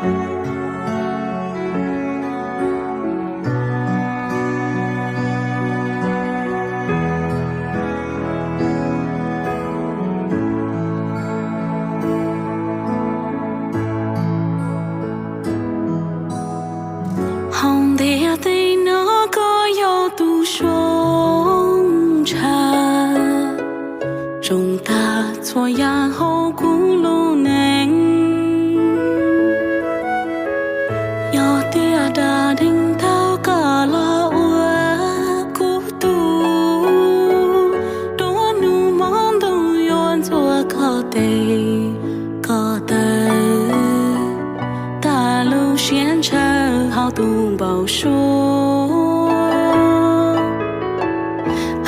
Hauv ntiaj teb no koj yog tus zoo ntshaw, zoo tag txhua yam hauv kuv lub neej. Yog tias dag deev tau koj los ua kuv tug, dua hnub hmo ntuj yuav ntxuav koj tes koj taw, tas lub siab ntshaw hauv tus npau suav.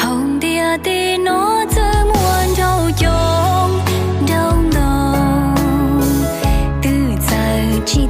Hauv ntiaj teb no txawm muaj ncauj coob nraug ntau, twb txawj tsis